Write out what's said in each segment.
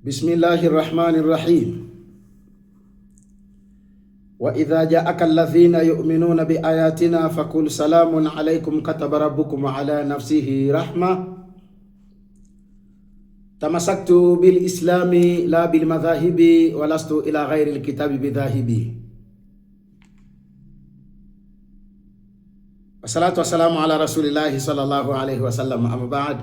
Bismillahi rahmani rahim. Wa idha jaaka alladhina yu'minuna biayatina fakul salamun alaykum kataba rabbukum ala nafsihi rahma tamasaktu bilislami la bilmadhahibi walastu ila ghairi lkitabi bidhahibi. Wassalatu wassalamu ala rasulillahi sallallahu alayhi wasallam, amma ba'd.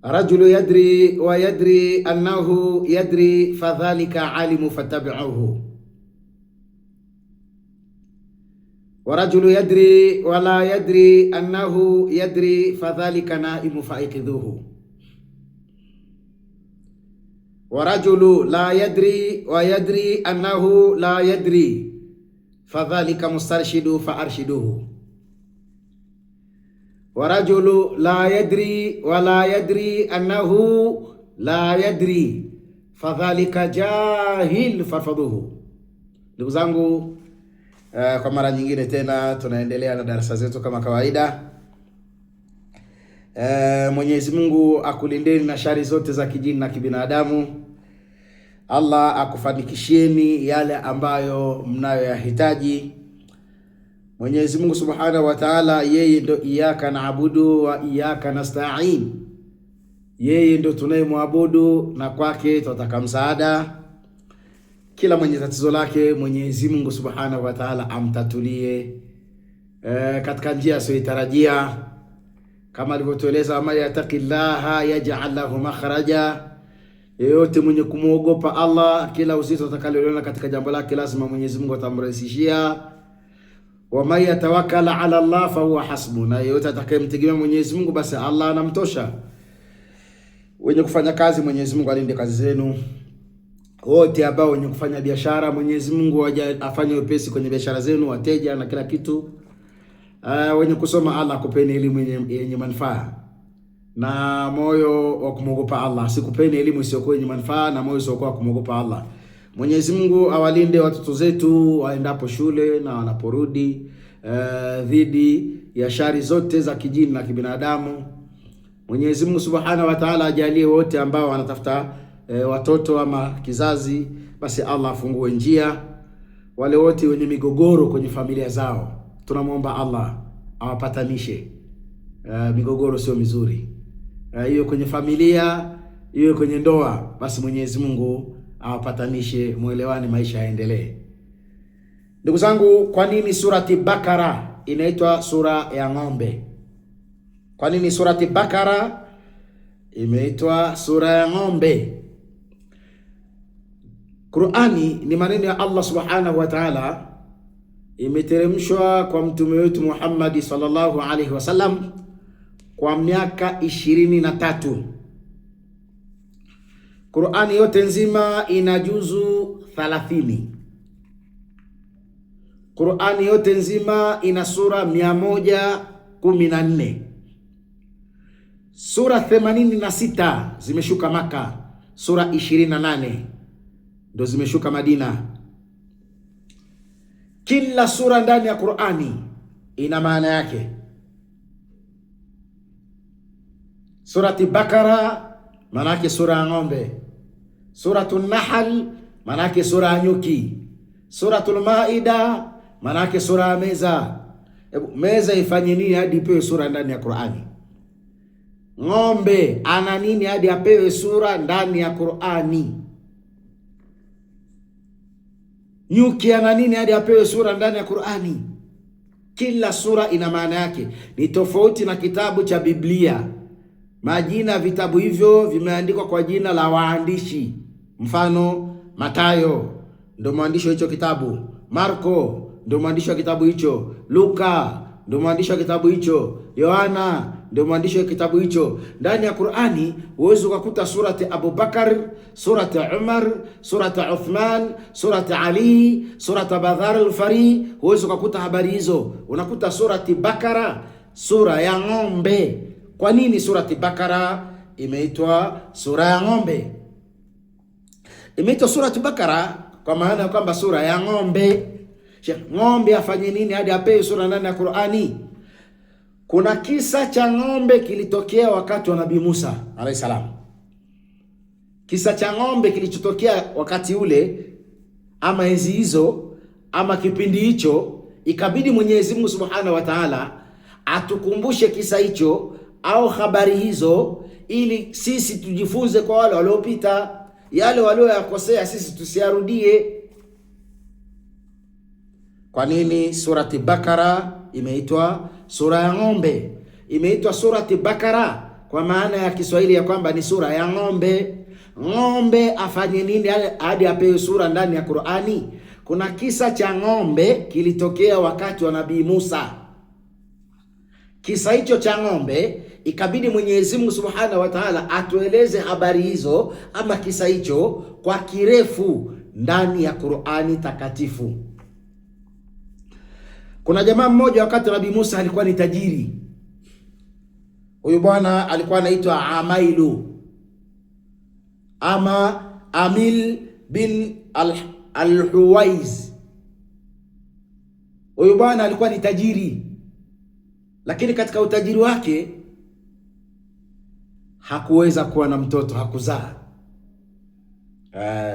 Rajulu yadri wa yadri annahu yadri fadhalika alimu fattabi'uhu wa rajulu yadri wa la yadri annahu yadri fadhalika naimu faikidhuhu wa rajulu la yadri wa yadri annahu la yadri fadhalika mustarshidu faarshiduhu wa rajulu la yadri wa la yadri annahu la yadri fadhalika jahil farfaduhu. Ndugu zangu, kwa mara nyingine tena tunaendelea na darasa zetu kama kawaida. Mwenyezi Mungu akulindeni na shari zote za kijini na kibinadamu. Allah akufanikishieni yale ambayo mnayoyahitaji. Mwenyezi Mungu Subhanahu wa Ta'ala, yeye ndo iyyaka naabudu wa iyyaka nasta'in, yeye ndo tunayemwabudu na kwake tunataka msaada. Kila mwenye tatizo lake Mwenyezi Mungu Subhanahu wa Ta'ala amtatulie katika njia asiyoitarajia, kama alivyotueleza, man yattaqillaha yaj'al lahu makhraja, yeyote mwenye kumwogopa Allah, kila uzito atakaloliona katika jambo lake lazima Mwenyezi Mungu atamrahisishia. Waman yatawakkala ala Allah fahuwa hasbu, na yeyote atakayemtegemea Mwenyezi Mungu basi Allah anamtosha. Wenye kufanya kazi, Mwenyezi Mungu alinde kazi zenu. Wote ambao wenye kufanya biashara, Mwenyezi Mungu afanye wepesi kwenye biashara zenu, wateja na kila kitu. Wenye kusoma, Allah akupeni elimu yenye manufaa na moyo wa kumwogopa Allah. Sikupeni elimu isiyokuwa yenye manufaa na moyo usiokuwa kumwogopa Allah. Mwenyezi Mungu awalinde watoto zetu waendapo shule na wanaporudi, dhidi ya shari zote za kijini na kibinadamu. Mwenyezi Mungu Subhanahu wa Ta'ala ajalie wote ambao wanatafuta watoto ama kizazi, basi Allah afungue njia. Wale wote wenye migogoro kwenye familia zao, tunamwomba Allah awapatanishe. Migogoro sio mizuri, hiyo kwenye familia, hiyo kwenye ndoa, basi Mwenyezi Mungu awapatanishe, muelewane, maisha yaendelee. Ndugu zangu, kwa nini surati Bakara inaitwa sura ya ng'ombe? Kwa nini surati Bakara imeitwa sura ya ng'ombe? Qur'ani ni maneno ya Allah Subhanahu wa Ta'ala, imeteremshwa kwa mtume wetu Muhammad sallallahu alaihi wasallam kwa miaka 23. Qur'ani yote nzima ina juzu 30. Qur'ani yote nzima ina sura 114. Sura 86 zimeshuka Maka, sura 28 ndo zimeshuka Madina. Kila sura ndani ya Qur'ani ina maana yake. Surati Bakara maanake sura ya ng'ombe. Suratu Nahl maanake sura ya nyuki. Suratul Maida maanake sura ya meza. Ebu, meza ifanye nini hadi ipewe sura ndani ya Qur'ani? Ng'ombe ana nini hadi apewe sura ndani ya Qur'ani? Nyuki ana nini hadi apewe sura ndani ya Qur'ani? Kila sura ina maana yake, ni tofauti na kitabu cha Biblia. Majina ya vitabu hivyo vimeandikwa kwa jina la waandishi. Mfano, Matayo ndo mwandishi wa hicho kitabu, Marko ndo mwandishi wa kitabu hicho, Luka ndo mwandishi wa kitabu hicho, Yohana ndio mwandishi wa kitabu hicho. Ndani ya Qur'ani huwezi ukakuta surati Abubakar, surati Umar, surati Uthman, surati Ali, surati Abadhar al-Fari, huwezi ukakuta habari hizo. Unakuta surati Bakara, sura ya ng'ombe. Kwa nini surati Bakara imeitwa sura ya ng'ombe? Imeitwa surati Bakara kwa maana ya kwamba sura ya ng'ombe. Sheikh, ng'ombe afanye nini hadi apewe sura ndani ya Qur'ani? Kuna kisa cha ng'ombe kilitokea wakati wa Nabii Musa alayhi salam. Kisa cha ng'ombe kilichotokea wakati ule, ama enzi hizo, ama kipindi hicho, ikabidi Mwenyezi Mungu Subhanahu wa Ta'ala atukumbushe kisa hicho au habari hizo, ili sisi tujifunze kwa wale waliopita, yale walioyakosea sisi tusiarudie. Kwa nini surati Bakara imeitwa sura ya ng'ombe? Imeitwa surati Bakara kwa maana ya Kiswahili ya kwamba ni sura ya ng'ombe. Ng'ombe afanye nini hadi apewe sura ndani ya Qur'ani? Kuna kisa cha ng'ombe kilitokea wakati wa Nabii Musa. Kisa hicho cha ng'ombe ikabidi Mwenyezi Mungu Subhanahu wa Ta'ala atueleze habari hizo ama kisa hicho kwa kirefu ndani ya Qur'ani takatifu. Kuna jamaa mmoja wakati Nabii Musa alikuwa ni tajiri. Huyu bwana alikuwa anaitwa Amailu ama Amil bin Al-Huwaiz. Huyu bwana alikuwa ni tajiri, lakini katika utajiri wake hakuweza kuwa na mtoto, hakuzaa.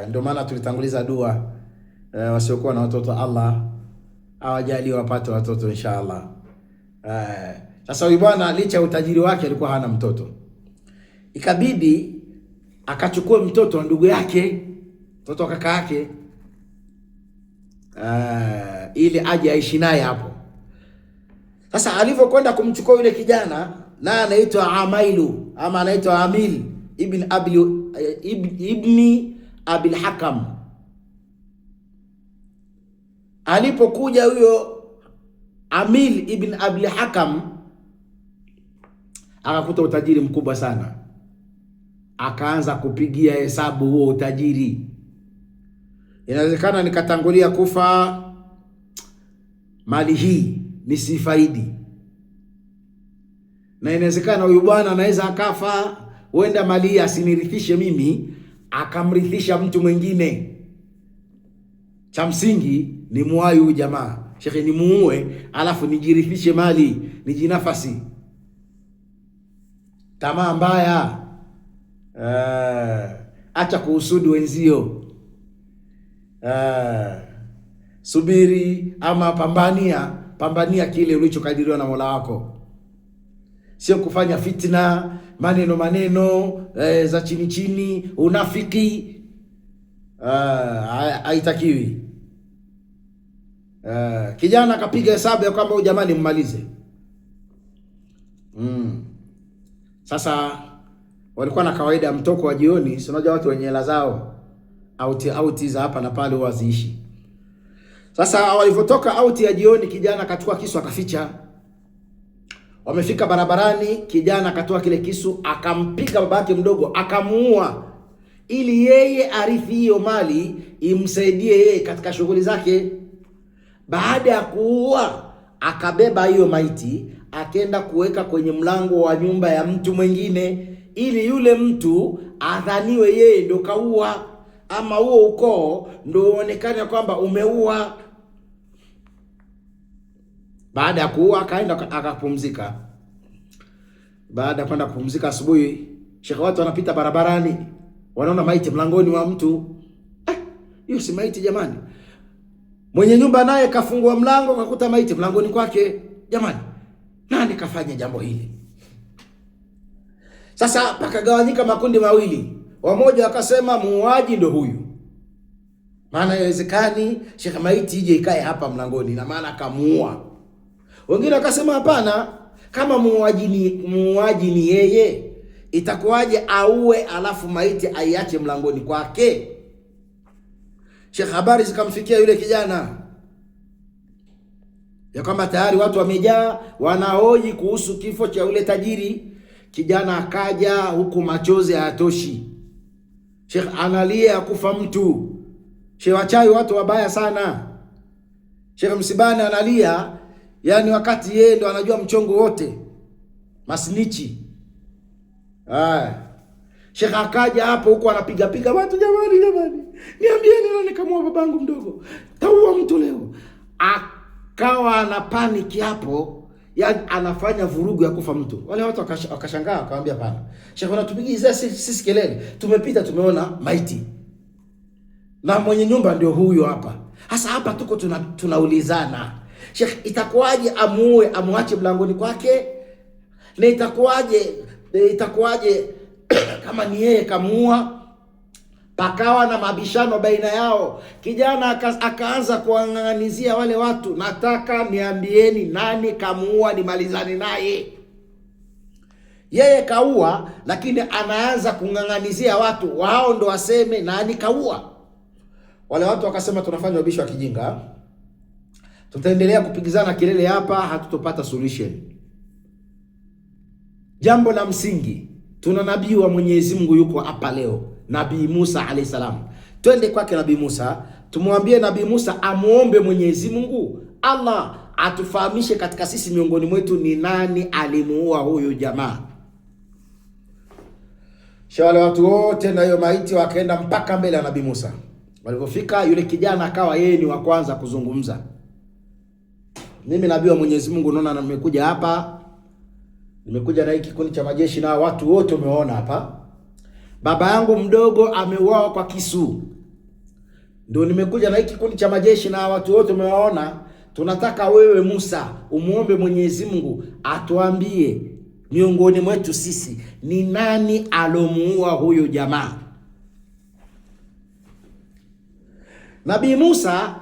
Ndio maana tulitanguliza dua wasiokuwa na watoto Allah awajalie wapate watoto inshallah. Sasa huyu bwana licha ya utajiri wake alikuwa hana mtoto, ikabidi akachukua mtoto wa ndugu yake, mtoto wa kaka yake, ili aje aishi naye hapo. Sasa alivyokwenda kumchukua yule kijana, naye anaitwa Amailu ama anaitwa Amil ibn ibni Abil Hakam. Alipokuja huyo Amil ibn Abil Hakam akakuta utajiri mkubwa sana, akaanza kupigia hesabu huo utajiri. Inawezekana nikatangulia kufa, mali hii nisifaidi, na inawezekana huyu bwana anaweza akafa, huenda mali hii asinirithishe mimi, akamrithisha mtu mwingine. Cha msingi ni muwai huyu jamaa, shekhe, ni muue alafu nijirithishe mali, nijinafasi. Tamaa mbaya. Acha kuhusudu wenzio. Subiri ama pambania kile ulichokadiriwa na Mola wako, sio kufanya fitna, maneno za chini chini, unafiki. Haitakiwi. Kijana akapiga hesabu ya kwamba huyu jamani mmalize. Sasa walikuwa na kawaida ya mtoko wa jioni, si unajua watu wenye hela zao auti za hapa na pale huwa haziishi. Sasa walivyotoka auti ya jioni, kijana akachukua kisu akaficha. Wamefika barabarani, kijana akatoa kile kisu akampiga babake mdogo akamuua, ili yeye arithi hiyo mali imsaidie yeye katika shughuli zake. Baada ya kuua, akabeba hiyo maiti akenda kuweka kwenye mlango wa nyumba ya mtu mwingine, ili yule mtu adhaniwe yeye ndo kaua, ama huo ukoo ndo uonekane kwamba umeua. Baada ya kuua akaenda akapumzika. Baada ya kwenda kupumzika asubuhi, shekhe, watu wanapita barabarani wanaona maiti mlangoni wa mtu. Hiyo si maiti jamani. Mwenye nyumba naye kafungua mlango kakuta maiti mlangoni kwake. Jamani, nani kafanya jambo hili? Sasa pakagawanyika makundi mawili. Wamoja wakasema muuaji ndo huyu, maana haiwezekani shekhe maiti ije ikae hapa mlangoni, na maana akamuua. Wengine wakasema hapana, kama muuaji ni yeye, itakuwaje auwe alafu maiti aiache mlangoni kwake? Shekhe, habari zikamfikia yule kijana ya kwamba tayari watu wamejaa wanahoji kuhusu kifo cha yule tajiri. Kijana akaja huku machozi hayatoshi. Shekhe analia kufa mtu. Shekhe, wachawi watu wabaya sana. Shekhe msibani analia, yani wakati yeye ndo anajua mchongo wote, masnichi. Haya, Shekhe akaja hapo huko anapiga piga watu, jamani jamani, niambieni nani kamua babangu mdogo, taua mtu leo. Akawa ana panic hapo, Yaani anafanya vurugu ya kufa mtu. Wale watu wakashangaa, wakamwambia hapana. Sheikh, unatupigia sisi kelele. Tumepita tumeona maiti. Na mwenye nyumba ndio huyo hapa. Sasa hapa tuko tunaulizana. Sheikh, itakuwaje amuue amwache mlangoni kwake? Na itakuwaje kama ni yeye kamuua? Pakawa na mabishano baina yao. Kijana akaanza kuang'anizia wale watu, nataka niambieni nani kamuua nimalizane naye. Yeye kaua, lakini anaanza kung'ang'anizia watu wao ndo waseme nani kaua. Wale watu wakasema tunafanya ubishi wa kijinga, tutaendelea kupigizana kelele hapa, hatutopata solution. Jambo la msingi, tuna nabii wa Mwenyezi Mungu yuko hapa leo, Nabii Musa alayhi salam. Twende kwake Nabii Musa, tumwambie Nabii Musa amuombe Mwenyezi Mungu Allah atufahamishe katika sisi miongoni mwetu ni nani alimuua huyu jamaa. Wale watu wote na hiyo maiti wakaenda mpaka mbele ya Nabii Musa. Walipofika yule kijana akawa yeye ni wa kwanza kuzungumza. Mimi nabii wa Mwenyezi Mungu, naona nimekuja hapa, nimekuja na hiki kikundi cha majeshi na watu wote umeona hapa. Baba yangu mdogo ameuawa kwa kisu. Ndio nimekuja na hiki kikundi cha majeshi na watu wote umewaona. Tunataka wewe Musa umuombe Mwenyezi Mungu atuambie miongoni mwetu sisi ni nani alomuua huyo jamaa. Nabii Musa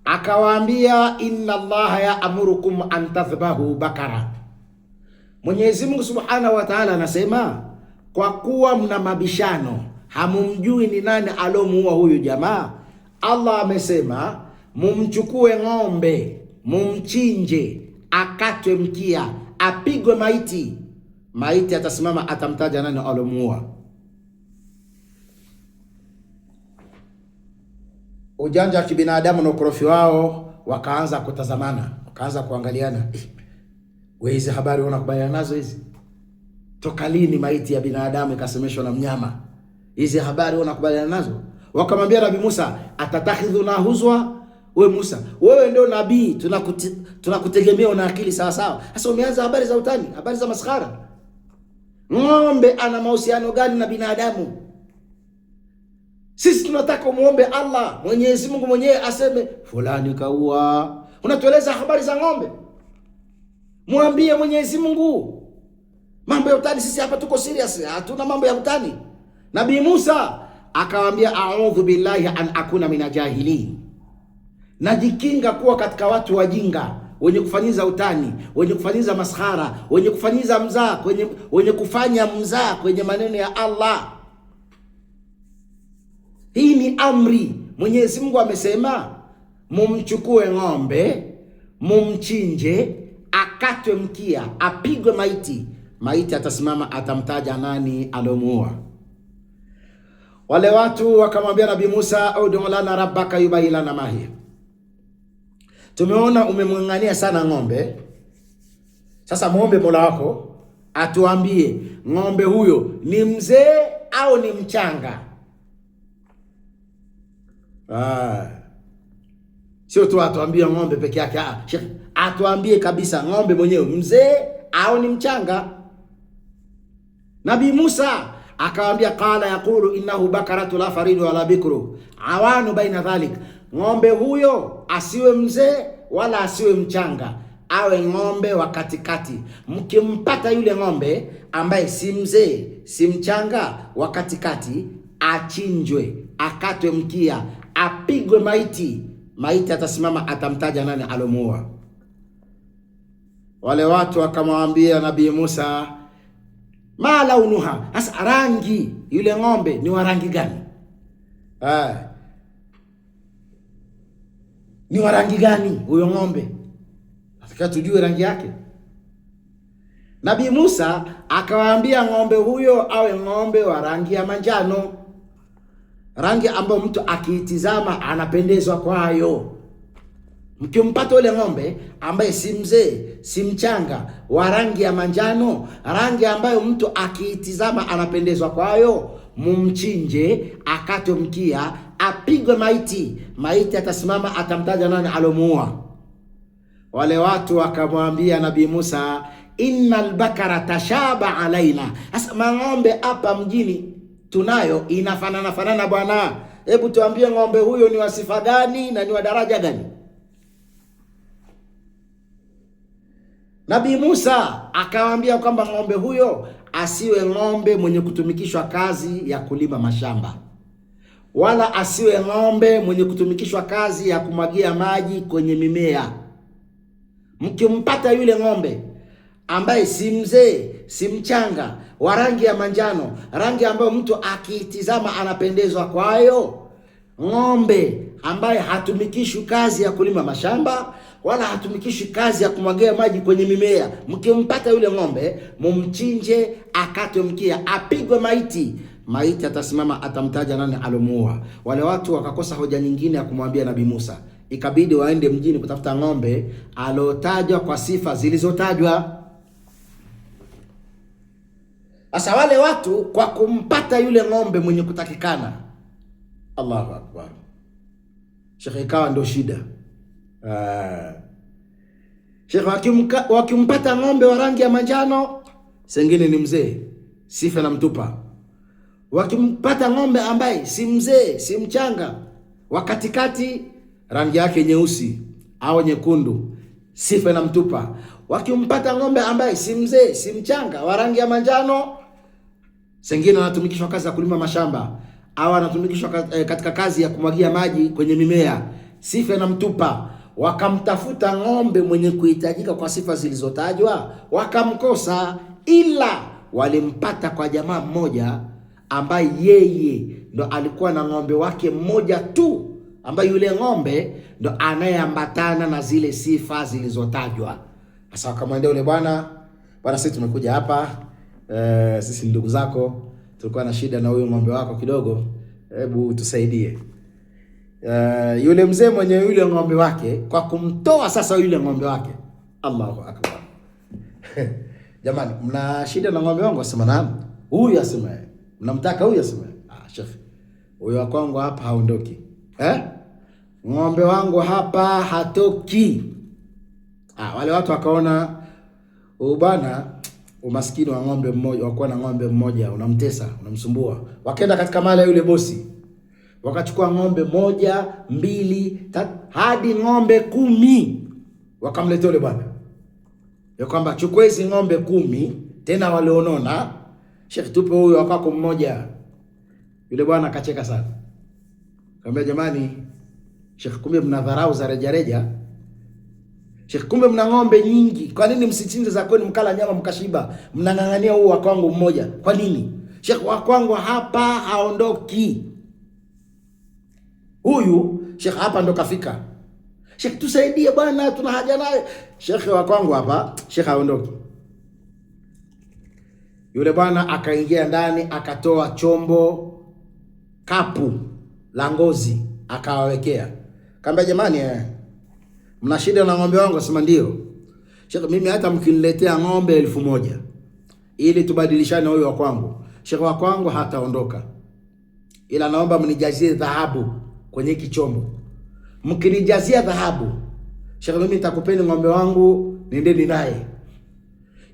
akawaambia, inna Allaha ya'murukum an tadhbahu bakara. Mwenyezi Mungu Subhanahu wa Ta'ala anasema kwa kuwa mna mabishano, hamumjui ni nani alomuua huyu jamaa, Allah amesema mumchukue ng'ombe, mumchinje, akatwe mkia, apigwe maiti. Maiti atasimama atamtaja nani alomuua. Ujanja wa kibinadamu na ukorofi wao, wakaanza kutazamana, wakaanza kuangaliana. Wewe hizi habari unakubaliana nazo hizi? Toka lini maiti ya binadamu ikasemeshwa na mnyama? Hizi habari unakubaliana nazo? Wakamwambia Nabii Musa, atatakhidhuna huzwa? We Musa, wewe ndio nabii, tunakutegemea, una akili sawa sawa. Sasa umeanza habari za utani, habari za maskhara. Ng'ombe ana mahusiano gani na binadamu? Sisi tunataka umuombe Allah, Mwenyezi Mungu mwenyewe aseme fulani kaua. Unatueleza habari za ng'ombe? Mwambie Mwenyezi Mungu. Mambo ya utani, sisi hapa tuko serious, hatuna mambo ya utani. Nabii Musa akawaambia, a'udhu billahi an akuna minajahilin. Najikinga kuwa katika watu wajinga, wenye kufanyiza utani, wenye kufanyiza maskhara, wenye kufanyiza mzaa, wenye kufanya mzaa kwenye maneno ya Allah. Hii ni amri. Mwenyezi Mungu amesema mumchukue ng'ombe, mumchinje, akatwe mkia, apigwe maiti. Maiti atasimama atamtaja nani alomuua. Wale watu wakamwambia Nabii Musa, ud'u lana rabbaka yubayyin lana ma hiya. Tumeona umemng'ang'ania sana ng'ombe. Sasa muombe Mola wako atuambie ng'ombe huyo ni mzee au ni mchanga. Sio tu atuambie ng'ombe peke yake, Sheikh, atuambie kabisa ng'ombe mwenyewe mzee au ni mchanga. Nabii Musa akawaambia, qala yaqulu innahu bakaratu la faridu wala bikru awanu baina dhalik. Ng'ombe huyo asiwe mzee wala asiwe mchanga, awe ng'ombe wa katikati. Mkimpata yule ng'ombe ambaye si mzee si mchanga, wa katikati, achinjwe, akatwe mkia, apigwe maiti. Maiti atasimama atamtaja nani alomuua. Wale watu wakamwambia Nabii Musa, ma launuha, hasa rangi yule ng'ombe ni wa rangi gani? Ni wa rangi gani huyo ng'ombe? Nataka tujue rangi yake. Nabii Musa akawaambia ng'ombe huyo awe ng'ombe wa rangi ya manjano, rangi ambayo mtu akiitizama anapendezwa kwayo. Mkimpata yule ng'ombe ambaye si mzee si mchanga, wa rangi ya manjano, rangi ambayo mtu akiitizama anapendezwa kwayo, mumchinje, akatwe mkia, apigwe maiti. Maiti atasimama atamtaja nani alomuua. Wale watu wakamwambia Nabii Musa, innal bakara tashaba alaina, sasa mang'ombe hapa mjini tunayo inafanana fanana bwana, hebu tuambie ng'ombe huyo ni wa sifa gani na ni wa daraja gani? Nabii Musa akawaambia kwamba ng'ombe huyo asiwe ng'ombe mwenye kutumikishwa kazi ya kulima mashamba, wala asiwe ng'ombe mwenye kutumikishwa kazi ya kumwagia maji kwenye mimea. Mkimpata yule ng'ombe ambaye si mzee si mchanga, wa rangi ya manjano, rangi ambayo mtu akiitizama anapendezwa kwayo, ng'ombe ambaye hatumikishwi kazi ya kulima mashamba wala hatumikishwi kazi ya kumwagia maji kwenye mimea, mkimpata yule ng'ombe mumchinje, akatwe mkia, apigwe maiti. Maiti atasimama, atamtaja nani alomuua. Wale watu wakakosa hoja nyingine ya kumwambia Nabii Musa, ikabidi waende mjini kutafuta ng'ombe alotajwa kwa sifa zilizotajwa. Sasa wale watu kwa kumpata yule ng'ombe mwenye kutakikana, Allahu akbar, shekhe, ikawa ndo shida. Shekhe, wakimpata ng'ombe wa rangi ya manjano, sengine ni mzee, sifa na mtupa. Wakimpata ng'ombe ambaye si mzee si mchanga, wa katikati, rangi yake nyeusi au nyekundu, sifa na mtupa. Wakimpata ng'ombe ambaye si mzee si mchanga, wa rangi ya manjano, sengine anatumikishwa kazi ya kulima mashamba au anatumikishwa katika kazi ya kumwagia maji kwenye mimea, sifa na mtupa. Wakamtafuta ng'ombe mwenye kuhitajika kwa sifa zilizotajwa, wakamkosa, ila walimpata kwa jamaa mmoja ambaye yeye ndo alikuwa na ng'ombe wake mmoja tu, ambaye yule ng'ombe ndo anayeambatana na zile sifa zilizotajwa. Sasa wakamwendea yule bwana, bwana, sisi tumekuja hapa sisi ndugu zako, tulikuwa na shida na huyu ng'ombe wako kidogo, hebu tusaidie. Yule mzee mwenye yule ng'ombe wake, kwa kumtoa sasa yule ng'ombe wake, Allahu akbar. Jamani, mna shida na ng'ombe wangu? Asema naam. Huyu asema mnamtaka huyu? Asema ah, chef, huyu wa kwangu hapa haondoki, ng'ombe wangu hapa hatoki. Ah, wale watu wakaona huyu bwana umaskini wa ng'ombe mmoja, wakuwa na ng'ombe mmoja unamtesa, unamsumbua. Wakaenda katika mali ya yule bosi, wakachukua ng'ombe 1, 2, 3 hadi ng'ombe 10, wakamletea yule bwana ya kwamba chukua hizi ng'ombe 10 tena walionona, Sheikh, tupe huyo wako mmoja. Yule bwana akacheka sana, akamwambia jamani, Sheikh, kumbe mnadharau za rejareja. Sheikh, kumbe mna ng'ombe nyingi, kwa nini msichinje za kwenu mkala nyama mkashiba? Mnang'ang'ania huu wa kwangu mmoja kwa nini? Sheikh, wa kwangu hapa haondoki huyu. Sheikh, hapa ndo kafika. Sheikh, tusaidie bwana, tuna haja naye. Sheikh, wa kwangu hapa, Sheikh haondoki. Yule bwana akaingia ndani akatoa chombo, kapu la ngozi, akawawekea. Kaambia jamani, mna shida na ng'ombe wangu? Asema ndio. Sheikh, mimi hata mkiniletea ng'ombe 1000 ili tubadilishane huyo wa kwangu, Sheikh, wa kwangu hataondoka, ila naomba mnijazie dhahabu kwenye hiki chombo. Mkinijazia dhahabu, Sheikh, mimi nitakupeni ng'ombe wangu, nendeni naye.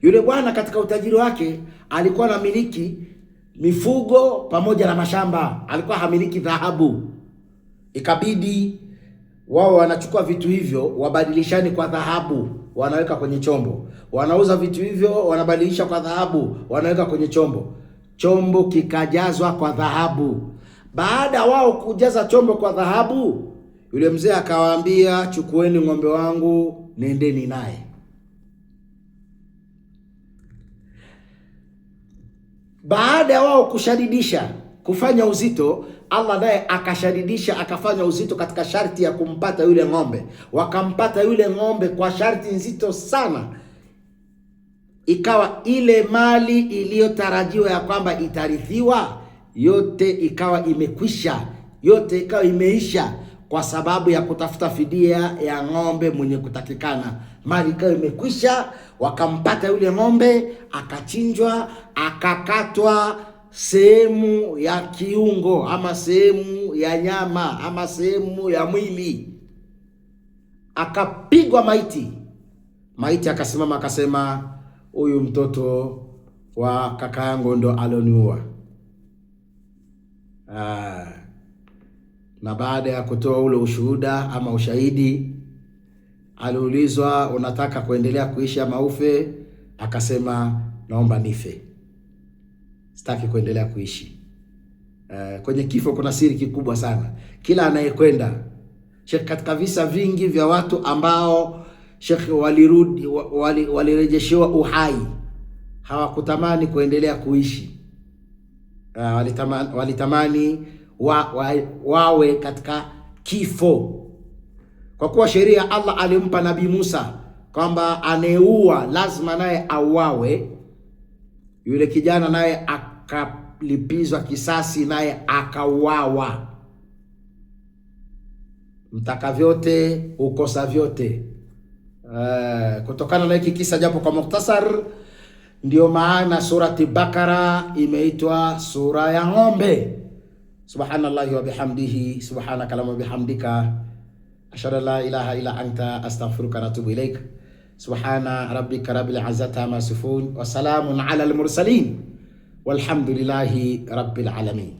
Yule bwana katika utajiri wake alikuwa anamiliki mifugo pamoja na mashamba, alikuwa hamiliki dhahabu. Ikabidi wao wanachukua vitu hivyo wabadilishane kwa dhahabu, wanaweka kwenye chombo. Wanauza vitu hivyo wanabadilisha kwa dhahabu, wanaweka kwenye chombo. Chombo kikajazwa kwa dhahabu. Baada wao kujaza chombo kwa dhahabu, yule mzee akawaambia, chukueni ng'ombe wangu nendeni naye. Baada wao kushadidisha kufanya uzito, Allah naye akashadidisha akafanya uzito katika sharti ya kumpata yule ng'ombe. Wakampata yule ng'ombe kwa sharti nzito sana, ikawa ile mali iliyotarajiwa ya kwamba itarithiwa yote ikawa imekwisha, yote ikawa imeisha, kwa sababu ya kutafuta fidia ya ng'ombe mwenye kutakikana. Mali ikawa imekwisha, wakampata yule ng'ombe, akachinjwa, akakatwa sehemu ya kiungo ama sehemu ya nyama ama sehemu ya mwili, akapigwa maiti. Maiti akasimama akasema, huyu mtoto wa kaka yangu ndo aloniua. Na baada ya kutoa ule ushuhuda ama ushahidi, aliulizwa unataka kuendelea kuishi ama ufe? Akasema naomba nife, sitaki kuendelea kuishi. Kwenye kifo kuna siri kikubwa sana. Kila anayekwenda Sheikh, katika visa vingi vya watu ambao Sheikh walirudi walirejeshewa uhai, hawakutamani kuendelea kuishi. Walitamani wawe katika kifo, kwa kuwa sheria Allah alimpa Nabii Musa kwamba anayeua lazima naye auawe. Yule kijana naye akalipizwa kisasi, naye akauawa. Mtaka vyote ukosa vyote. Kutokana na hiki kisa, japo kwa muktasar, ndio maana surati Bakara imeitwa sura ya ng'ombe. Subhanallahi wa bihamdihi, subhanaka allahumma bihamdika, ashhadu an la ilaha illa anta astaghfiruka wa atubu ilaik. Subhana rabbika rabbil izzati amma yasifun wa salamun ala al mursalin walhamdulillahi rabbil alamin.